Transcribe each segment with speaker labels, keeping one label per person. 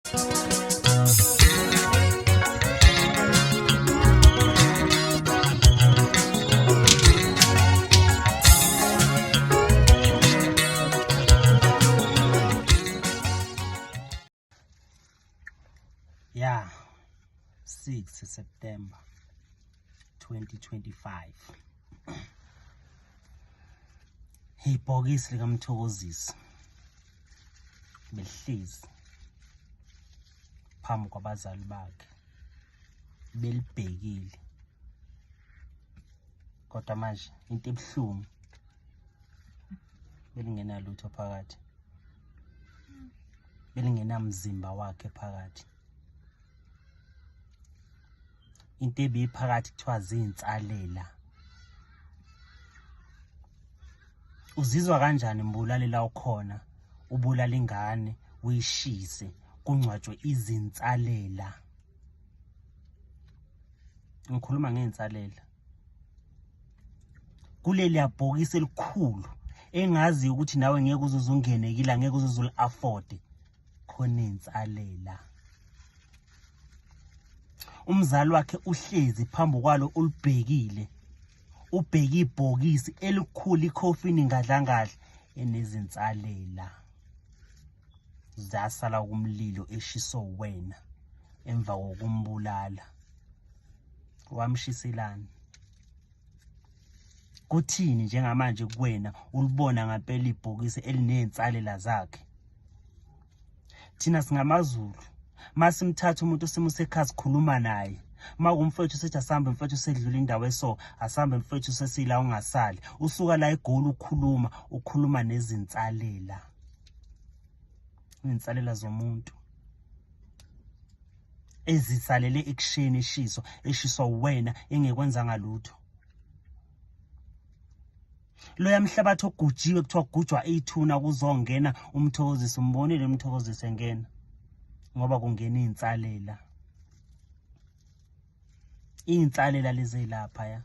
Speaker 1: Ya 6 September 2025. Ibhokisi likaMthokozisi belihlezi phambi kwabazali bakhe belibhekile, kodwa manje into ebuhlungu belingenalutho phakathi, belingenamzimba wakhe phakathi. Into ebiphakathi kuthiwa zinsalela. Uzizwa kanjani mbulali la ukhona, ubulala ingane uyishise kungcwatshwe izinsalela? Ngikhuluma ngey'nsalela kuleli bhokisi elikhulu engazi ukuthi nawe ngeke uzuze ungene kila, ngeke uzuze uli-afford, khona iy'nsalela. Umzali wakhe uhlezi phambi kwalo ulibhekile, ubheke ibhokisi elikhulu, ikhofini ngadlangadla enezinsalela zasala kumlilo eshiso wena emva kokumbulala. Wamshiselani? Kuthini njengamanje kuwena ulibona ngampela ibhokisi eliney'nsalela zakhe? Thina singamaZulu, masimthatha umuntu simuse ekhaya sikhuluma naye. Uma kumfethu sithi asambe mfethu, sedlula indawo eso, asambe mfethu, sesila ungasali. Usuka la eGoli ukhuluma, ukhuluma nezinsalela, iy'nsalela zomuntu ezisalele ekusheni eshiswa, eshiswa uwena engekwenzanga lutho. Loya mhlabathi ogujiwe kuthiwa kugujwa ithuna kuzongena uMthokozisi, umbonile uMthokozisi engena ngoba kungena iy'nsalela, iy'nsalela lezi lapha ya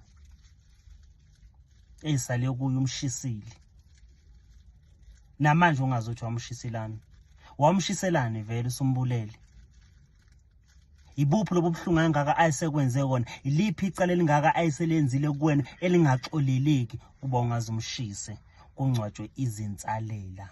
Speaker 1: ey'sale kuyo umshisile. Namanje ungazi ukuthi wamshiselani, wamshiselani vele usumbulele. Ibuphi lobu buhlungu angaka ayisekwenze kona? Iliphi icala elingaka ayiselenzile kuwena elingaxoleleki kuba ungaze umshise kungcwatshwe izinsalela?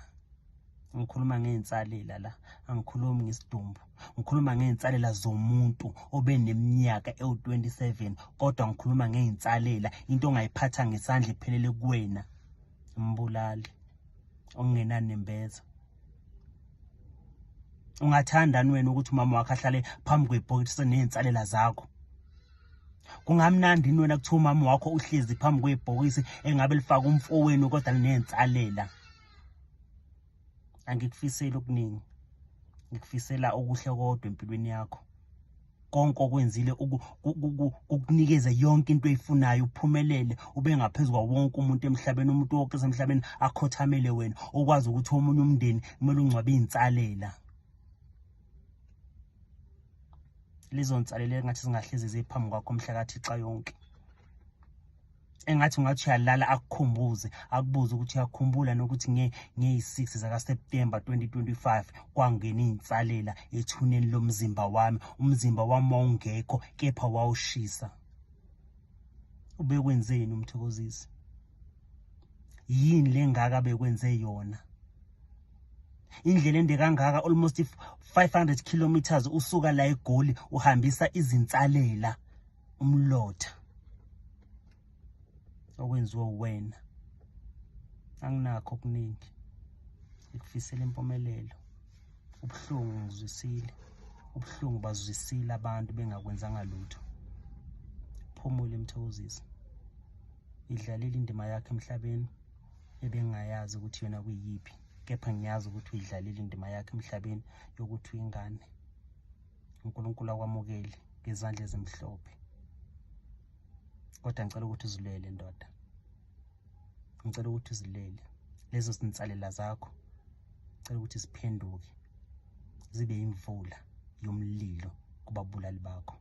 Speaker 1: Ngikhuluma ngey'nsalela la, angikhulumi ngesidumbu, ngikhuluma ngey'nsalela zomuntu obeneminyaka ewu-27, kodwa ngikhuluma ngey'nsalela, into ongayiphatha ngesandla iphelele kuwena, umbulali okungenanembeza. Ungathandani wena ukuthi umama wakho ahlale phambi kwebhokisi ney'nsalela zakho? Kungamnandi yini wena kuthiwa umama wakho uhlezi phambi kwebhokisi engabe lifaka umfowenu kodwa liney'nsalela? Angikufiseli okuningi, ngikufisela okuhle kodwa empilweni yakho. Konke okwenzile kukunikeze yonke into oyifunayo, uphumelele, ube ngaphezu kwawo wonke umuntu emhlabeni, umuntu wonke osemhlabeni akhothamele wena, okwazi ukuthi omunye umndeni kumele ungcwabe iy'nsalela. Lezo nsalela engathi zingahlezi ziphambi kwakho mhla kaThixo yonke. Engathi ungathi uyalala akukhumbuze, akubuze ukuthi uyakhumbula nokuthi ngeyi-6 zakaSeptemba 2025 kwangena iy'nsalela ethuneni lomzimba wami, umzimba wami wawungekho kepha wawushisa. Ubekwenzeni uMthokozisi? Yini le ngaka bekwenze yona? Indlela ende kangaka, almost 500 kilometers usuka la eGoli uhambisa izinsalela, umlotha okwenziwa uwena. Anginakho okuningi, ngikufisela impumelelo. Ubuhlungu ngizwisile, ubuhlungu bazwisile abantu bengakwenzanga lutho. Phumule Mthokozisi, idlalile indima yakho emhlabeni ebengingayazi ukuthi yona kuyiphi, kepha ngiyazi ukuthi uyidlalile indima yakho emhlabeni yokuthi uyingane. uNkulunkulu akwamukele ngezandla ezimhlophe. Kodwa ngicela ukuthi uzilwele ndoda, ngicela ukuthi uzilwele lezo zinsalela zakho, ngicela ukuthi ziphenduke zibe imvula yomlilo kubabulali bakho.